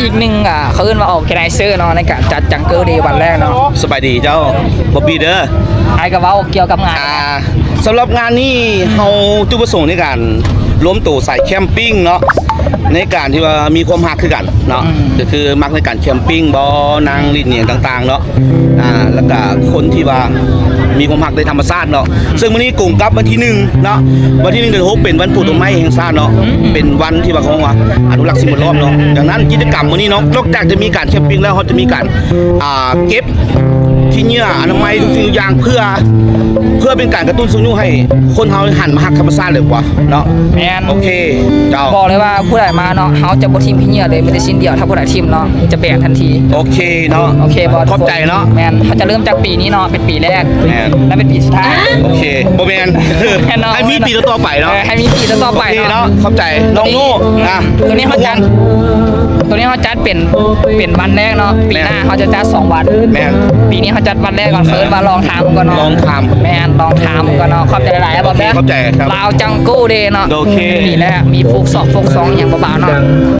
ອີກໜຶ່ງ ອ່າ ເຂົາເອີ້ນວ່າ organizer ເນາະ ໃນການຈັດ Jungle Day ວັນແລກເນາະ. ສະບາຍດີເຈົ້າ ບອບບີເດີ. ອ້າຍກໍເວົ້າກ່ຽວກັບງານ ອ່າ ສຳລັບງານນີ້ ເຮົາຈຸດປະສົງໃນການລວມໂຕສາຍແຄມປິງເນາະ ໃນການທີ່ວ່າມີຄວາມຮັກຄືກັນເນາະ ອືມ ກໍຄືມັກໃນການແຄມປິງບໍ ນັ່ງຫຼິ້ນຫຍັງຕ່າງໆເນາະ ອ່າ ແລ້ວກະຄົນທີ່ວ່າມີຄວາມຮັກໃນທຳມະຊາດເນາະ. ເຊິ່ງມື້ນີ້ກົງກັບວັນທີໜຶ່ງເນາະ ວັນທີໜຶ່ງເດືອນຫົກ ເປັນວັນປູກຕົ້ນໄມ້ແຫ່ງຊາດເນາະ ອືມ ເປັນວັນທີ່ວ່າເຂົາວ່າອະນຸລັກສິ່ງແວດລ້ອມເນາະ. ດັ່ງນັ້ນກິດຈະກຳມື້ນີ້ເນາະ ນອກຈາກຈະມີການແຄມປິງແລ້ວ ເຮົາຈະມີການ ອ່າ ເກັບຂີ້ເຫຍື້ອອະນາໄມທຸກສິ່ງທຸກຢ່າງ ເພື່ອ ເພື່ອເປັນການກະຕຸ້ນຊຸກຍູ້ໃຫ້ຄົນເຮົາຫັນມາຮັກທຳມະຊາດເລີຍກວ່າເນາະ. ແມ່ນ ໂອເຄ ເຈົ້າ ບອກເລີຍວ່າຜູ້ໃດມາເນາະ ເຮົາຈະບໍ່ຖິ້ມຂີ້ເຫຍື້ອເລີຍ ມີແຕ່ຊິ້ນດຽວ ຖ້າຜູ້ໃດຖິ້ມເນາະ ຈະແບນທັນທີ. ໂອເຄເນາະ ໂອເຄ ບໍ່ ຂອບໃຈເນາະ. ແມ່ນ ເຮົາຈະເລີ່ມຈາກປີນີ້ເນາະ ເປັນປີແລກ ແມ່ນ ແລະເປັນປີສຸດທ້າຍ. ໂອເຄ ບໍ່ແມ່ນ ແມ່ນເນາະ ໃຫ້ມີປີຕໍ່ໆໄປເນາະ. ເອີ ໃຫ້ມີປີຕໍ່ໆໄປເນາະ ໂອເຄເນາະ. ຂອບໃຈນ້ອງໂນ່ນະ. ໂຕນີ້ເຮົາຈັດ ໂຕນີ້ເຮົາຈັດເປັນ ເປັນວັນແລກເນາະ ປີໜ້າເຮົາຈະຈັດສອງວັນ. ແມ່ນ ປີນີ້ເຮົາຈັດວັນແລກກ່ອນ ເອີ້ນວ່າລອງທາມກ່ອນເນາະ ລອງທາມ. ແມ່ນ ລອງທາມກ່ອນເນາະ. ຂອບໃຈຫຼາຍໆ ບອກເດີ ຂອບໃຈ ລາວຈັງໂກ້ເດເນາະ. ໂອເຄ ນີ້ແຫຼະ ມີຟູກຊອກຟູກຊອງຫຍັງເບົາໆເນາະ.